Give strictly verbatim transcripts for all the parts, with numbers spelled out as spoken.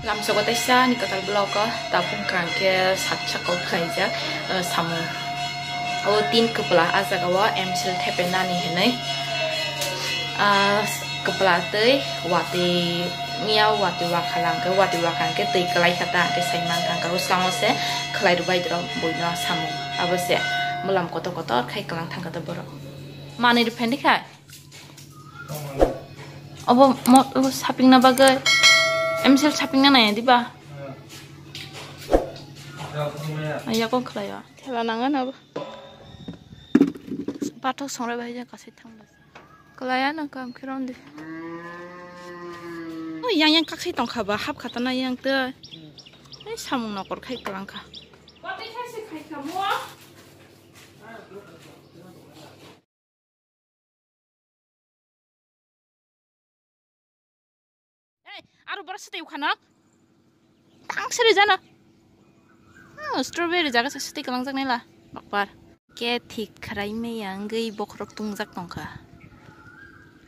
Lamsogo teisa ni kwtal vlog o tabuk wngkha hwnkhe sak saka o khlaijak, eh, samung. O tin kwpla ah jaga o M C L thepe nani hinwi. Ah, kwpla twi watwi miya watwi wakha lang khe, watwi wakha hwnkhe twi kwlai kha ta hwnkhe sai man thang kha. Bwskango se khlai rwbai rok buino samung. Abo se bwlam kotor kotor khai kwlang thang kha ta borok. Manwi rw phendi khai. Obo mo, obo shopping na bagwi. M C L shopping na nai diba? Ayako khlaio. Thela nangano obo. Pathok songroi bai jang kasai thangba. Kwlaiya no kam khirom di. O yang yang kaksai tongkha ba hap khatana yang tei. Ei samung nokor khai kwlang kha. Ei, aro borok swtwi ukhano. Tang siri jana. Hmm, strawberry jaga sa swtwi kwlangjak nai la. Bakpar. Ke thik khwrai maya wngwi bokhorok tungjak tongkha.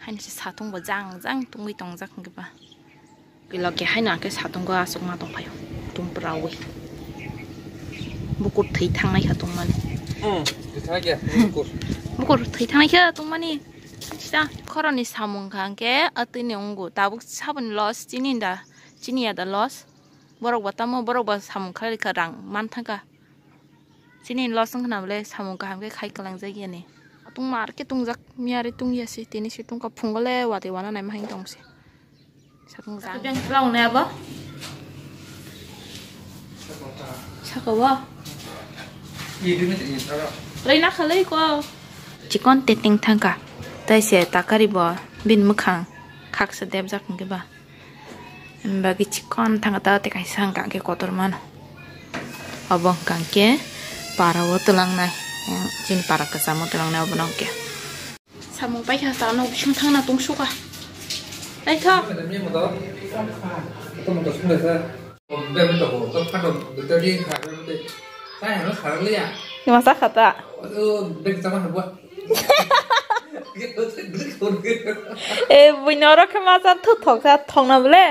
Haini se satung bo jang jang tungwi tongjak hwnkhe ba. Kilo ke haino hwnkhe satungo aswk ma tongphaio, tungpraui. Bukur thwi thangnai kha tongmani. Hmm, thwi thangnai kha, bukur. Bukur thwi thangnai kha tongmani. Sida khoroni samung kha hwnkhe atwini wngo. Tabuk saboni loss chini da, chini ya da loss. Borok ba tamo, borok ba samung khlai kha rang man thangkha. Chini loss wngkha na bole samung kaham khe khai kwlangjak yani. Tungma ar khe tungjak, miyari tungya se, tini se tungkha phungo le watwi wana naima hai tong se. Satung jang. Beng khlao ne abo? Saka wa? Rei na khalai ko. Chikon teting thangka. Tai se takari bo bin mwkhang khaksa debjak hwnkhe ba. Bagwi chikon thangka ta tei kaisa hwnkha khe kotor mano. Obo hwnkha khe para o twlangnai. Chini para kwcham o twlangnai obo no hwnkhe. Samung paikha ta no bising thangna tong suka. Ai tha. Ni masa khata. E buino oro khe masa thu thok kha thokna bole.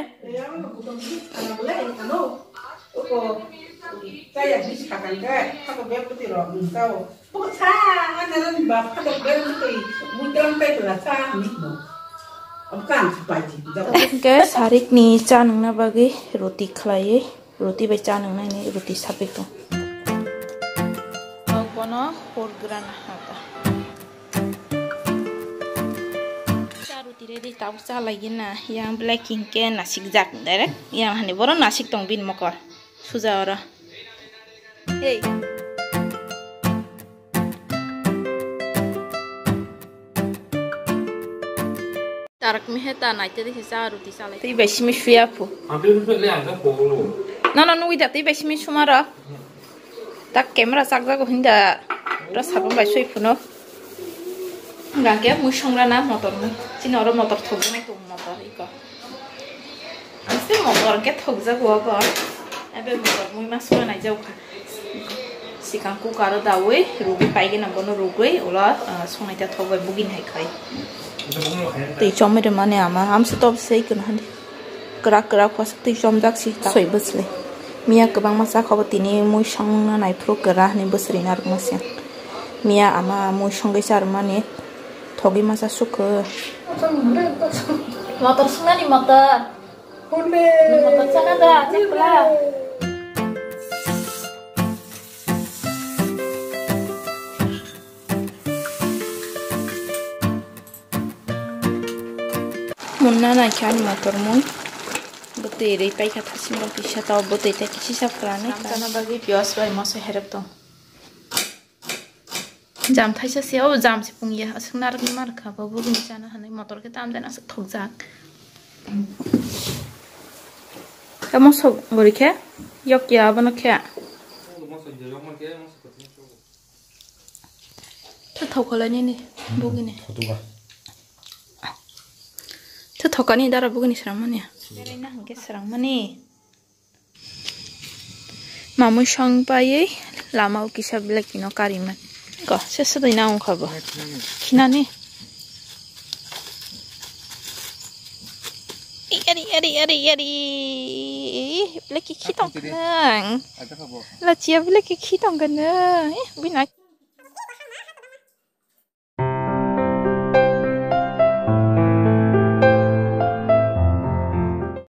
Hwnkhe sarikni cha nungna bagwi roti khlaiwi, roti bai cha nungnai hinwi roti sapik tong. Bono hor grana hata. Cha roti ready, tabuk cha laigina. Yang black hingke nasikjak direct. Yang hani boro nasik tong bini mokol. Suja oro. Hey. Tarak mehe ta naite dekhe cha roti chalai. Tei bai simi suya phu. Nono nugui da tei bai simi suma ro. Tak camera chakjago hinda ro sabang bai sui phuno. Gangke mui songra na motor mui. Chini oro motor thokjaknai tong motor iko. Ang se motor hwnkhe thokjago obo. Ebe motor mui ma songna naijago kha. Sikang cooker o daui rugui paigena bono rugui ulo, ah, songnai ta thok bai bugini hai khai. Twi chomwi rwmani ama amsa top sei kwna hadi. Kwrak kwrak khosok twi chomjak si ta soi bwsli. Miya kwbangma chakha bo tini mui songna naiphuru kwra hwnwi bwswrwina rwkma se. Miya ama mui songwi charwmani thogwi masa sukho. Motor sungnani motor. Motor chana da, chakla. Munna naikha ani motor mui. Bwtwi rwi paikha thasingo kisa tao bwtwi tei kisa sap kwrwngni. Chana bagwi piyaj bai moso herep tong. Jam thaisa se, o jam se pungya, aswk narwkni ma rwkha, bo bugini chana hinwi motor khe tam den aswk thokjak. Khe mosok gori khe, yok ya abono khe. Tha thok kholai nini, bugini. Thotuka. Tha thokani dara bugini srangmani. Berai na hwnkhe srangmani. Mamui song paiwi lama o kisa belai kino kariman. Ko, se sudai na wngkha bo. Khinani. I Eri, eri, eri, eri. Belai khe khitong khe nang. Lachia belai khe khitong khe nang. Eh, bini